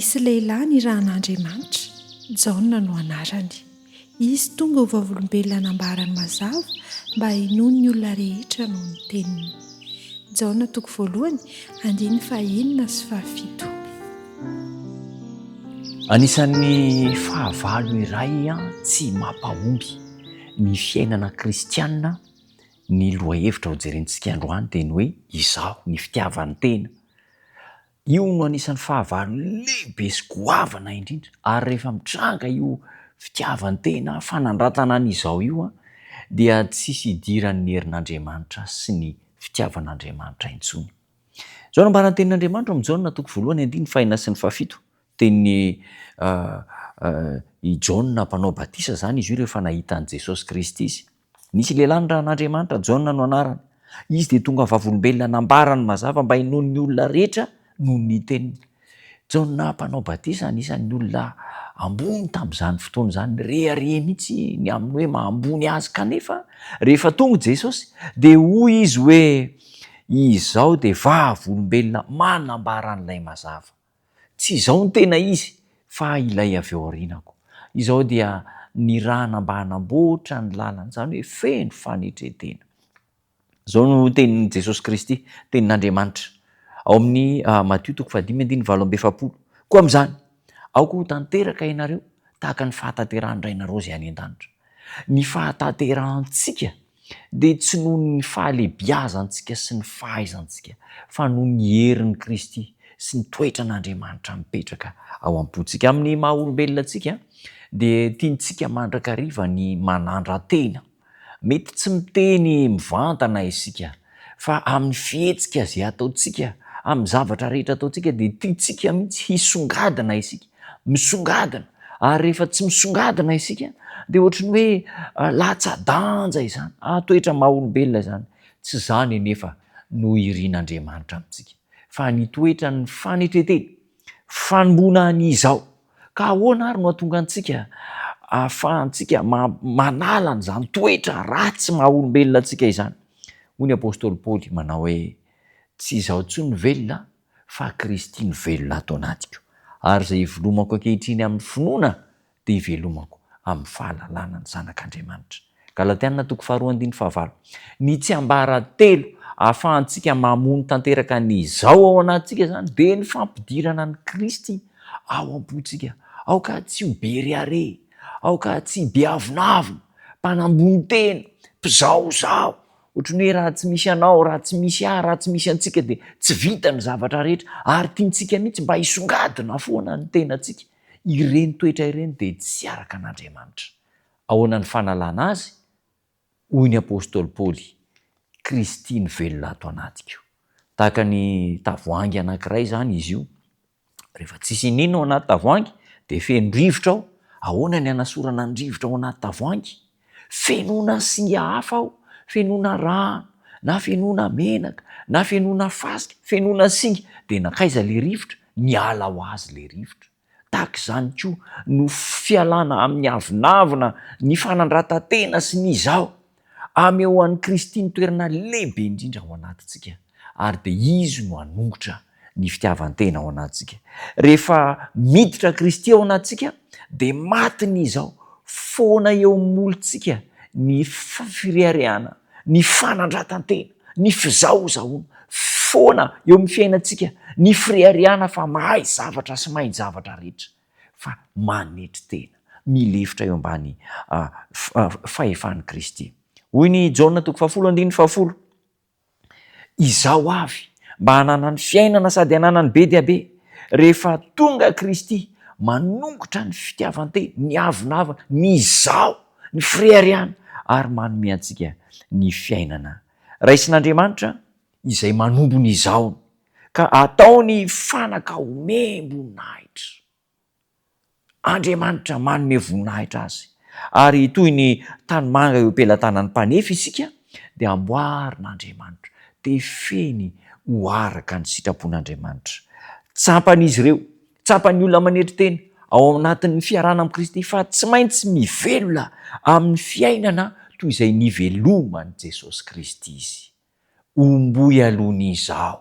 Nisy lehilahy nirahan'Andriamanitra, Jaona no anarany. Izy tonga ho vavolombelona hanambara ny mazava mba hinoan'ny olona rehetra noho ny teniny. Jaona toko voalohany, andininy fahenina sy fahafito. Anisan'ny fahavalo iray tsy mampahomby ny fiainana kristiana ny lohahevitra hojerentsika androany dia ny hoe izaho, ny fitiavan-tena. Io no anisan'ny fahavalo lehibe sy goavana indrindra ary rehefa mitranga io fitiavan-tena, fanandratana an'izao io dia tsisy idiran'ny herin'Andriamanitra sy ny fitiavan'Andriamanitra intsony. Izao no ambaran'ny tenin'Andriamanitra ao amin'ny Jaona toko voalohany andininy fahenina sy ny fahafito, tenin'i i Jaona mpanao batisa izany izy io rehefa nahita an'i Jesosy Kristy izy. Nisy lehilahy nirahan'Andriamanitra, Jaona no anarany. Izy dia tonga vavolombelona nambarany mazava mba hinoan'ny olona rehetra noho ny teniny. Jaona mpanao batisa anisan'ny olona ambony tamin'izany fotoana izany, nirehareha mihitsy ny amin'ny hoe maha ambony azy kanefa rehefa tonga Jesosy dia hoy izy hoe izaho dia vavolombelona manambara an'ilay mazava. Tsy izao no tena izy fa ilay avy ao aorianako. Izao dia nirahana mba hanamboatra ny lalana, izany hoe feno fanetren-tena. Izao no tenin'i Jesosy Kristy, tenin'Andriamanitra, ao amin'ny Matio toko fahadimy andininy 48, Koa amin'izany, aoka ho tanteraka ianareo tahaka ny fahatanterahan'ny Rainareo izay any an-danitra. Ny fahatanterahantsika dia tsy noho ny fahalebiazantsika sy ny fahaizantsika, fa noho ny herin'i Kristy sy ny toetran'Andriamanitra mipetraka ao am-pontsika. Amin'ny maha olombelona antsika dia tiantsika mandrakariva ny manandra-tena. Mety tsy miteny mivantana isika, fa amin'ny fihetsika izay ataontsika, amin'ny zavatra rehetra ataontsika dia tiantsika mihitsy hisongadina isika. Misongadina, ary rehefa tsy misongadina isika dia ohatry ny hoe latsa-danja izany, toetra maha olombelona izany. Tsy izany anefa no irin'Andriamanitra amintsika, fa ny toetran'ny fanetren-tena, fanomboana ny izao. Ka ahoana ary no hahatonga antsika ahafahantsika manala an'izany toetra ratsy maha olombelona antsika izany? Hoy ny apostoly Paoly manao hoe, Tsy izaho intsony no velona, fa Kristy no velona ato anatiko, ary izay ivelomako ankehitriny amin'ny finoana dia ivelomako amin'ny fahalalana ny Zanak'Andriamanitra. Galatiana toko faharoa andininy fahavalo. Ny tsiambaratelo ahafahantsika mamono tanteraka ny izao ao anatintsika izany dia ny fampidirana an'i Kristy ao am-pontsika. Aoka tsy ho be rehareha, aoka tsy be avonavona, mpanambony tena, mpizahozaho, Ohatry ny hoe raha tsy misy anao, raha tsy misy ahy, raha tsy misy antsika dia tsy vita ny zavatra rehetra ary tiantsika mihitsy mba hisongadina foana ny tenantsika. Ireny toetra ireny dia tsy araka an'Andriamanitra. Ahoana ny fanalana azy? Hoy ny apostoly Paoly, Kristy no velona ato anatiko. Tahaka ny tavoahangy anankiray izany izy io. Rehefa tsisy iniana ao anaty tavoahangy dia feno rivotra ao, ahoana ny hanasorana ny rivotra ao anaty tavoahangy? Fenoina singa hafa ao, fenoina rano, na fenoina menaka, na fenoina fasika, fenoina singa, dia nankaiza ilay rivotra? Niala ho azy ilay rivotra. Tahaka izany koa no fialana amin'ny avonavona, ny fanandratan-tena sy ny izaho. Ameo an'i Kristy ny toerana lehibe indrindra ao anatintsika, ary dia Izy no hanongotra ny fitiavan-tena ao anatintsika. Rehefa miditra Kristy ao anatintsika, dia maty ny izao, foana eo amin'ny molotsika ny fireharehana, ny fanandratan-tena, ny fizahozahoana, foana eo amin'ny fiainantsika ny fireharehana fa mahay zavatra sy mahay ny zavatra rehetra. fa manetry tena, milefitra eo ambany fahefan'i Kristy. Hoy ny Jaona toko fahafolo andininy fahafolo, Izaho avy mba hananany fiainana sady hananany be dia be. Rehefa tonga Kristy, manongotra ny fitiavan-tena, ny avonavona, ny izaho, ny fireharehana ary manome antsika ny fiainana. Raisin'Andriamanitra izay manombo ny izahony. ka ataony fanaka omem-boninahitra. Andriamanitra manome voninahitra azy. Ary toy ny tanimanga eo am-pelatanan'ny mpanefy isika, dia amboarin'Andriamanitra, tefeny ho araka ny sitrapon'Andriamanitra. Tsapan'izy ireo, tsapan'ny olona manetry tena ao anatin'ny fiarahana amin'i Kristy fa tsy maintsy mivelona amin'ny fiainana toy izay niveloman'i Jesosy Kristy izy. Omboy aloha ny izaho,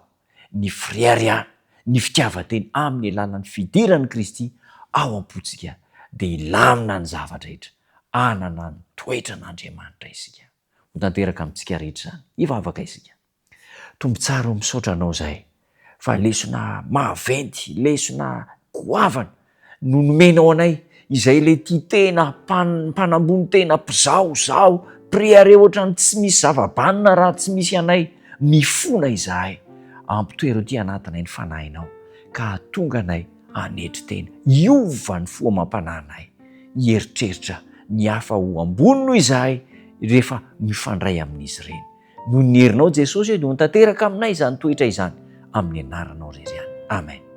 ny fireharehana, Ny fitiavan-tena amin'ny alalan'ny fidiran'i Kristy ao am-pontsika dia hilamina ny zava-drehetra, hanana ny toetran'Andriamanitra isika. Ho tanteraka amintsika rehetra izany. Hivavaka isika. Tompo tsara o misaotra anao zahay fa lesona maventy, lesona goavana no nomenao anay izay ilay tia tena, mpanambony tena, mpizahozaho, mpirehareha ohatran'ny tsy misy zava-banona raha tsy misy anay, mifona izahay, ampitoero aty anatinay ny fanahinao ka hahatonga anay hanetry tena, hiova ny fo amam-panahinay, hieritreritra ny hafa ho ambony noho izahay rehefa mifandray amin'izy ireny. Noho ny herinao Jesosy dia ho tanteraka aminay izany toetra izany amin'ny anaranao irery ihany. Amen.